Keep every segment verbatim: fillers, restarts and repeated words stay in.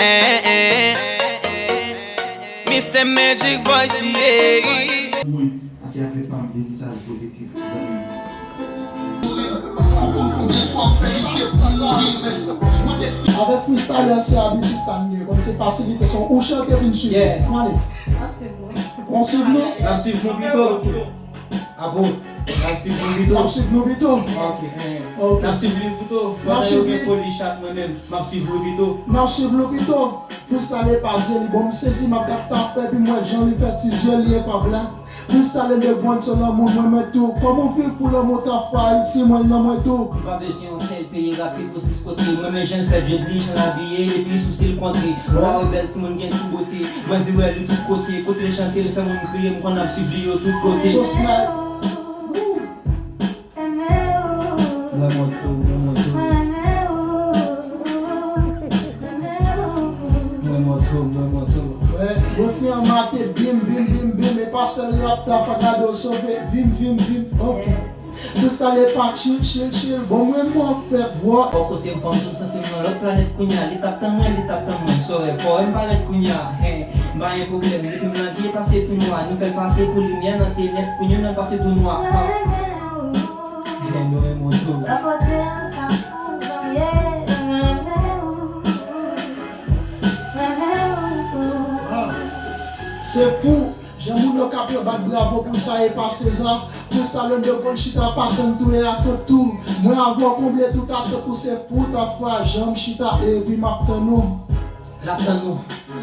Eh, eh, Mister Magic Voice, yeah. Mwen, ase afè pa m, de mesaj pozitif, zanmi. Avèk freestyler se abitid sa m gen, kòm se fasilite, se ou chante epi m swiv. Yeah. Ann ale. Ap swiv nou. Ou swiv nou? N ap swiv nou pito. Apo, n ap swiv nou pito. N ap swiv nou pito. Ok, eh. Ok. N ap swiv li pito. N ap swiv li. Foli chat mwen menm. M ap swiv nou pito. N ap swiv nou pito. Freestyler pa zye li, bon m sezi, m ap gad ta fè, epi m wè jan li fè ti zye li e pa blak. Freestyler de gwann se lanmou mwen mwen tou. Kòman w viv pou lanmou ta fè Ayiti, mwen nan mwen tou. M pa bezwen yon sèl peye rapid pou sis kote. Mwen men jan l fè dread li, jan l abiye, epi sou sil kontre. Wa wè bèl timoun gen tout bote. Mwen vle wè li tout kote. Kote l chante, l fè moun kriye, m konn ap swiv li yo tout kote. Sos nèg. Mwen mwen tou, mwen mwen tou. Mwen mwen tou, mwen mwen tou. Wè, refren an mate, bim, bim, bim, bim. E pa sèl rap ta fè gade w sove. Vim, vim, vim. Ok. Freestyler pa chill, chill, chill. Bon, mwen mwen fèk vwa. Bò kote m fanm sou m sanse m nan lòt planèt kounya. Li t ap tann mwen, li t ap tann mwen. Sòrè, fò wè m parèt kounya. Hen, m pa gen pwoblèm. Depi m nan vye pase tou nwa. Nou fè l pase pou limyè nan tenèb. Kounya n al pase tou nwa. Hen, nou renmen w tou. Ah, se fou. Jan moun yo k ap yo bat bravo pou sa e pa Seza. Freestyler de konn chita pa tann tou e atant tou. Mwen avè w konble tout atant ou se fou. Ta fwa jan m chita epi m ap tann ou. L ap tann nou.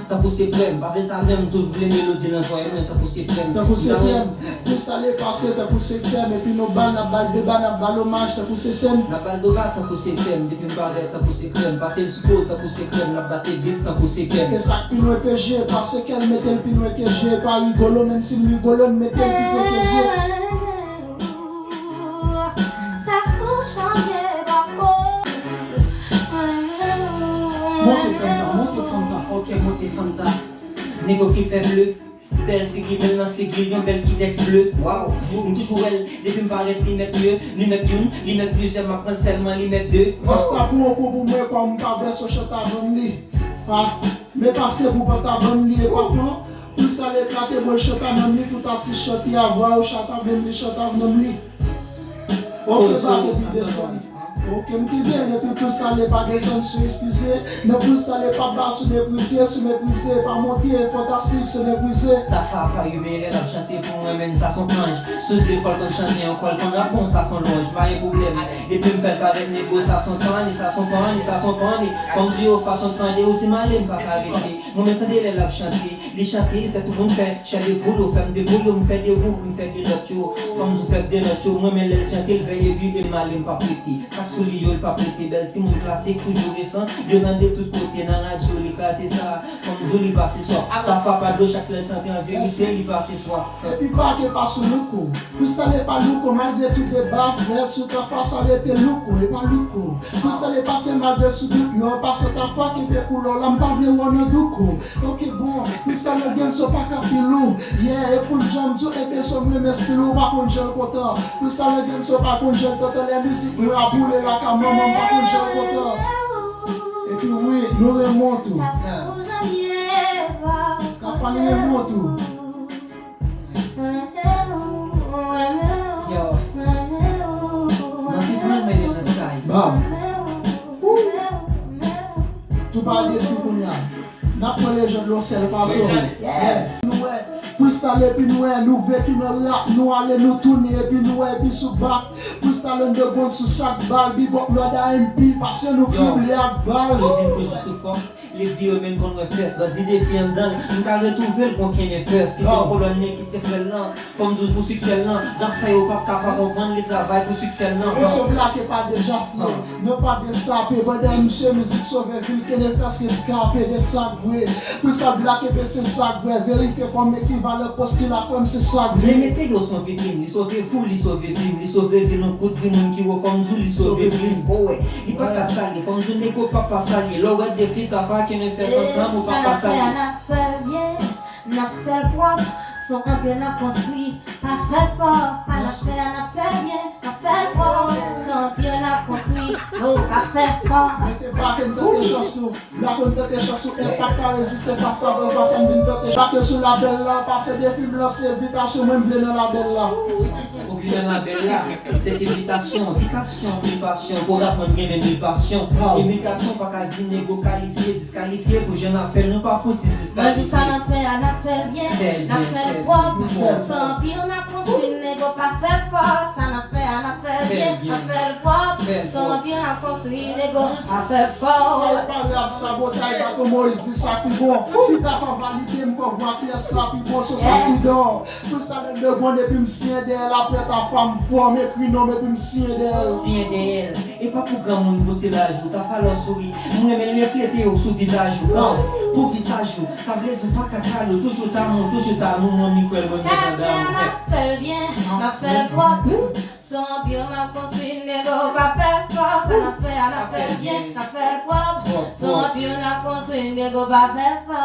Tankou se prèm, pa vle ta menm, tout vle melodi nan zòrèy mwen, tankou se prèm. Tankou se prèm. Freestyler pase tankou se krèm, epi nou ba l, n ap ba l de ba, n ap ba l omaj tankou se sèm. N ap ba l de ba tankou se sèm, depi m parèt tankou se krèm, pase l sou po tankou se krèm, n ap bate bip tankou se kèm. E sa k pi lwen ke je, pase kè l, mete l pi lwen ke je, pa rigolo, menm si m rigolo, n mete l pi pre ke zye. Sa fou chanje pa po. Monte fanm nan, monte fanm nan. Ok, monte fanm nan. Nèg ki fè ble, bèl figi, bèl nan figi, yon bèl kidèks ble. Waw, m toujou wè l, depi m parèt li mèt de, li mèt youn, li mèt plizyè, m ap pran sèlman li mèt de. Rasta pran yon kou pou mwen, kòm m pa vè so chanta vann li. Fa, men pase pou panta vann li e pa pran. Freestyle eklate bòl chanta nan mi tout atis chante a vwa yo chata menm li chanta nan mi. Ok, pa gen pi desann. Ok, m kenbe l epi freestyle pa desann sou eskize. Nan freestyle pa ba sou meprize, sou meprize pa monte, fantastik sou meprize. Tafa pa rive lè l ap chante pou mwen menm sa s on kanj. Sou zil fò l konn chante ankò l konn rap bon sa s on lwanj. Pa gen pwoblèm. Depi m fè l parèt nego sa s on tann, sa s on tann, sa s on tann. Kòm di yo fason tande ou si m ale m pa ka rete. Mwen menm tande lè l ap chante. Li chante, li fè tout moun fè chè de poul, ou fè m de poul, yo m fè de ou, m fè de lòt yo. Fanm zou fè de lòt yo, mwen men lè l chante, l veye vide m ale m p ap rete. Sa k sou li yo, l p ap rete, bèl timoun klasik, toujou resan, yo tande tout kote, nan radyo, li kraze sa. Fanm zou, li pase swa, ta fwa pa dlo, chak lè l chante an verite, li pase swa. Epi pa gen pa sou louko, freestyle pa louko, malgre tout deba fèt sou ta fwa sa rete louko, e pa louko. Freestyle pase malgre sou tout yo, pase ta fwa kenbe koulè w la, m pa vle wè w nan douko. Ok bon, freestyle gen so pa ka pi lou. Yeah, e pou jan m di w, e beso m renmen stil ou pa konn jan l kontan. Freestyle gen so pa konn jan l kontan, lè mizik nou a boule lakay manman m pa konn jan l kontan. Epi wi, nou renmen w tou. Tafa nou renmen w tou. Yo, mwen vin pran men nan sky. Bam. Tou pa defi kounye a. N ap pran lejann yon sèl fason. Yes. Nou wè freestyle epi nou wè nou veki nan rap, nou ale nou tounen epi nou wè epi sou bak. Freestyle underground sou chak bal, big up Lord A M P, paske nou krible ak bal. Yo, Lozin toujou sou fòk. Li di yo men konn wè fès, Lozin defi anndan l, m ka retwouve l kon kennen fès, ki se kolòn li, ki se frè l lan. Fò m di w pou siksè l lan, rap sa yo p ap ka pa konprann li travay pou siksè l lan. Mesye blake pa deja fye, nou pa desape, pandan misye mizik sove vil, kenefès reskape de sa k vre. Pou sa blake pe se sa k vre, verifye kòm ekivalan postila kwè m se sa k vre. Vle mete yo s on vitrin, li sove fou, li sove vi m, li sove vi nou kout vi moun ki wo fò m di w li sove vi m, oh wè, li pa ka salye, fò m di w nego p ap pa salye, lè w wè defi Tafa kenefès ansanm ou p ap pa salye. N ap fè l byen, n ap fè l pwòp, s on anpye n ap konstwi. Pa fè fò, sa n ap fè a n ap fè byen, n ap fè l pwòp, s on anpye n ap konstwi. Yo, ka fè fò. Mete bake m tante chans nou. Black One tante chans ou, enpak pa reziste fas a, fas a m vin tante. Bake sou labèl la, pase defi m lanse, envitasyon mwen m vle nan labèl la. Ou vin nan labèl la, se envitasyon, vikasyon, mil pasyon, pou rap mwen gen men mil pasyon. Imitasyon pa ka di nego kalifye, diskalifye pou jan n ap fè l, nou pa fouti diskalifye. Mwen di sa n ap fè a, n ap fè l byen, n ap fè l pwòp, san anpil n ap konstwi, nego pa fè fò, sa n ap fè a, n ap fè l byen, n ap fè l pwòp, san anpil n ap konstwi, nego pa fè fò. Sa e pa rap, sabotay, Baton Moyiz di sa pi bon. Si Tafa valide m, kòk vwa kiyès sa pi bon, so sa pi don. Freestyle de bon, depi m siyen dèyè l, apre Tafa m fò, m ekri non m epi m siyen dèyè l. Siyen dèyè l. E pa pou granmoun pou se laj ou, Tafa lè w souri, m renmen l reflete w sou vizaj ou. Pou visaj ou, sa vle di w pa ka kale w, toujou t amou, toujou t amou, mwen m kwè mwen gen tanda ou. Sa fè m ap fè l byen, m ap fè l pwòp. Son byen m ap konstwi, nego pa fè fò, sa n ap fè a, n ap fè l byen, n ap fè l pwòp. Son byen n ap konstwi, nego pa fè fò.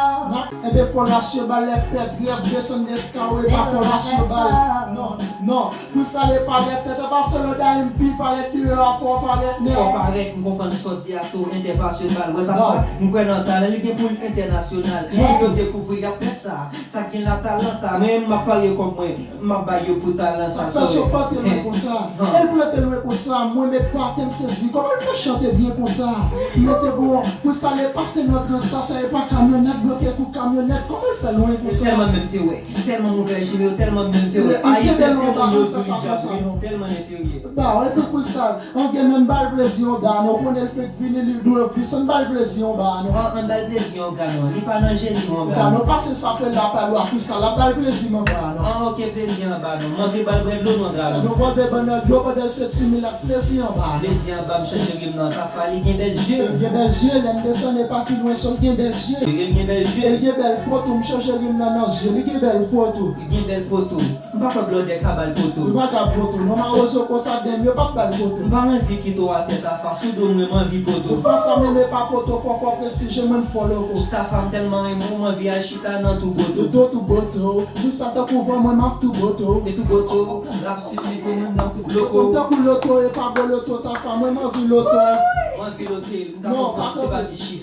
Enben fò lasyo bal, lè pèt rèv, desann lèskawe, pa fò lasyo bal. Non, non. Freestyle e parèt, tèt anba solo da M P, parèt deyò a fò parèt nèt. Fò parèt, m konprann sa w di a, se w entèpasyonal. Wè Tafa, m kwè nan talan, li gen pou l entènasyonal. Pou yo dekouvri l, y ap fè sa. Sa k gen la talan sa, men m ap parye kòb mwen, m ap bay yo pou talan sa. Sa fè yo plante lwen konsa. E l plante lwen konsa, mwen met pa atè m sezi. Kòman l fè chante byen konsa? M mete bon, freestyle e pase nan trans sa, sa e pa kamyonèt, bloke kou kamyonèt. Kòman l fè lwen konsa? Tèlman menm te wè. Tèlman m ouvè je m yo, tèlman m menm te wè. Ayisyen se moun yo dirijan, tèlman enferye. Ba, epi freestyle, an gen nan bal plezi yon da, non, konnen l fenk vini, li dwe vis, an bal plezi yon ba, non. An, an bal plezi yon ga, non, li pa nan Jezi yon ga, non. Pase sa pè la pa lwa freestyle, la bal plezi m an ba, non. An, oke, plezi an ba, non, m anvi bal bwè dlo nan ga, non. Nou bwè de bannann dlo pandan l se timi la, plezi an ba, non. Plezi an ba, m chanje rim nan Tafa, li gen bèl je. Li gen bèl je, lè m desann e pa pi lwen, so l gen bèl je. Li gen bèl je. E l gen bèl po tou, m chanje rim nan nan zye, li gen bèl po tou. Li gen bèl po tou. M pa kwè blòdè ka bal poto. Ou pa ka poto. Non, mawozo konsa, dèm yo p ap bal poto. M pa anvi kite w atè Tafa, sou do mwen, m anvi poto. Ou pa sa menm e pa poto, fò fò prestije mwen, m fò loko. Tafa, m tèlman renmen w, m anvi al chita nan tou boto. Tou tou boto. Di sa tankou van, mwen, m ap tou boto. E tou boto, l ap swiv li tou, mwen, m ap tou bloko. Kòm tankou loto, e pa gwo loto, Tafa, mwen, m anvi loto. M anvi loto, m ka konprann, se pa ti chif.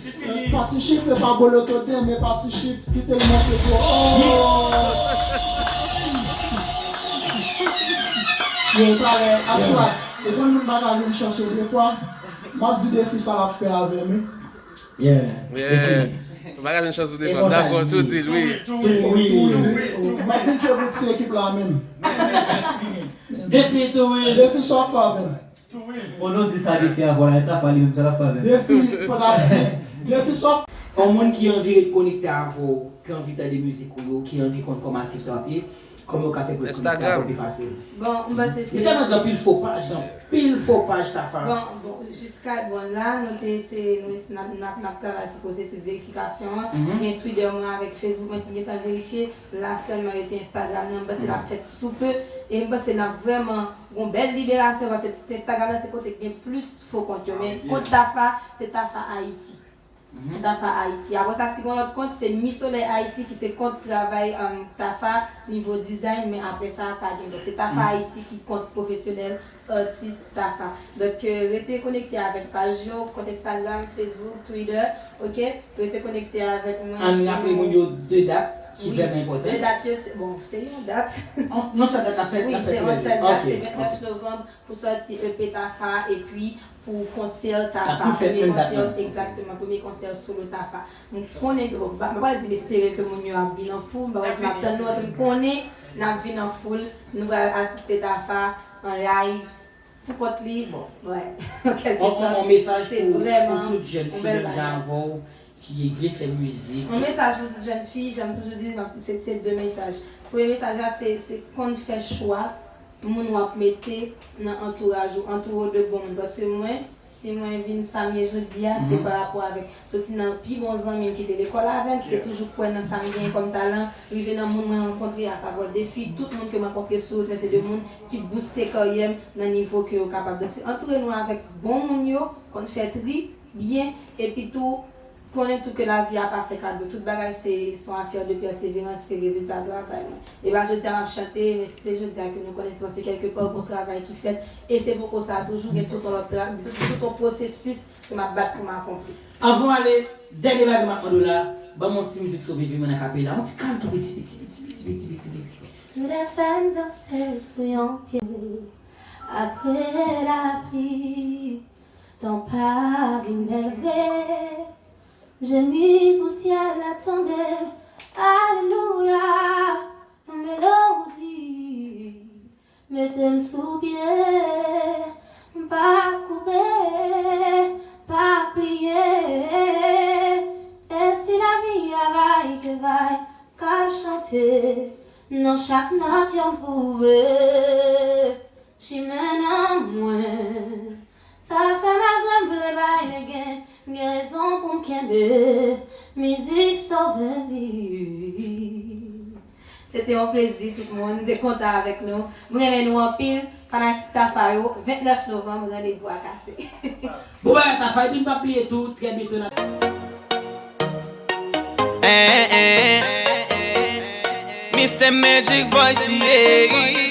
Pati chif e pa boloto dèm, men pati chif kite l monte twò. Yo, talè, aswè, e konn moun pa ka jwenn chans yo defwa, m ap di defi sa l ap fè avè m, wi. Yeah. Yeah. Ou pa ka jwenn chans ou defwa. Dakò, tou di l, wi. Tou wi, tou wi. M ap vin jwe pou ti ekip la menm. Defi tou wi. Defi sa w ap fè avè m. Bon, nou di sa defi avè w la, e Tafa li menm sa l ap fè avè l. Defi fantastik. Defi sòf. Yon moun ki anvi ret konekte avè w, ki anvi tande mizik ou yo, ki anvi konn kòman atis yo ap ye, kòman yo ka fè pou yo konekte avè w pi fasil? Bon, m panse se. Ou tèlman gen anpil fo paj, gen anpil fo paj Tafa. Bon, bon, jiska bon la, nou te se, nou, n ap, n ap, n ap travay sou pwosesis verifikasyon an. Gen Twitter mwen avèk Facebook mwen ki gentan verifye. La sèlman rete Instagram nan, m panse l ap fèt sou pe. E m panse n ap vrèman gon bèl liberasyon, paske Instagram nan se kote k gen plis fo kont yo. Men kont Tafa, se Tafa Ayiti. Se Tafa Ayiti. Apre sa, si gon lòt kont, se Mi Solèy Ayiti, ki se kont travay, um, Tafa, nivo design, men apre sa, pa gen lòt. Se Tafa Ayiti ki kont pwofesyonèl, atis Tafa. Donk, euh, rete konekte avèk paj yo, kont Instagram, Facebook, Twitter, ok? Rete konekte avèk mwen. Ann raple moun yo de dat ki vrèman enpòtan. De dat yo, se, bon, se yon dat. Non, se dat n ap fè, wi, se yon sèl dat, se vennèf novanm pou sòti E P Tafa, epi pou konsè Tafa, premye konsè, egzakteman, premye konsè solo Tafa. M konnen ke, bon, m pa pral di m espere ke moun yo ap vin an foul, m pa pral di m ap tann nou, paske m konnen n ap vin an foul, nou pral asiste Tafa an live. Pou kont li, bon, wè, an kèlke sòt, se vrèman yon bèl bagay. On mesaj pou, pou tout jèn fi menm jan avè w ki vle fè mizik. On mesaj pou tout jèn fi, jan m toujou di, se, se de mesaj. Premye mesaj la, se, se konn fè chwa moun w ap mete nan antouraj ou, antoure w de bon moun. Paske mwen, si mwen vin sa m ye jodi a, se pa rapò avèk soti nan pi bon zanmi m ki te lekòl avè m, ki te toujou kwè nan sa m genyen kòm talan, rive nan moun mwen rankontre, asavwa defi, tout moun ke m rankontre sou wout mwen, se de moun ki bouste karyè m nan nivo ke yo kapab. Donk, se antoure nou avèk bon moun yo, konn fè tri, byen, epi tou, Konnen tou ke lavi a pa fè kado. Tout bagay se, se yon afè de pèseverans, se rezilta travay mwen. E pa jodi a m ap chante, men si se jodi a ke nou konnen, se paske kèlke pa gon travay ki fèt. E se poko sa, toujou gen tout yon lòt tra-, tout, tout yon pwosesis ke m ap bat pou m akonpli. Anvan w ale, dènye bagay m ap mande w la, ban m yon ti mizik sove vi mwen nan kapela, yon ti kal tou piti, piti, piti, piti, piti, piti, piti, piti. Tout lè fè m danse sou yon pye. Apre lapli, tan pa vin bèl vre. Jemi pou syèl la tande m. Alelouya, yon melodi. Mete m sou pye, m pa koupe, pa pliye. E si lavi a vay ke vay, k ap chante nan chak nòt yo m twouve chimen nan mwen. Sa fè malgre m vle bay nèg gen, m gen rezon pou m kenbe mizik sove vi. Se te yon plezi tout moun, m te kontan avèk nou. M renmen nou anpil, fanatik Tafa yo, vennèf novanm, randevou a kase. Bon bagay Tafa, epi n pa bliye tou, trè byento n ap. Eh, eh, eh, eh, eh. Mister Magic Voice, yeah.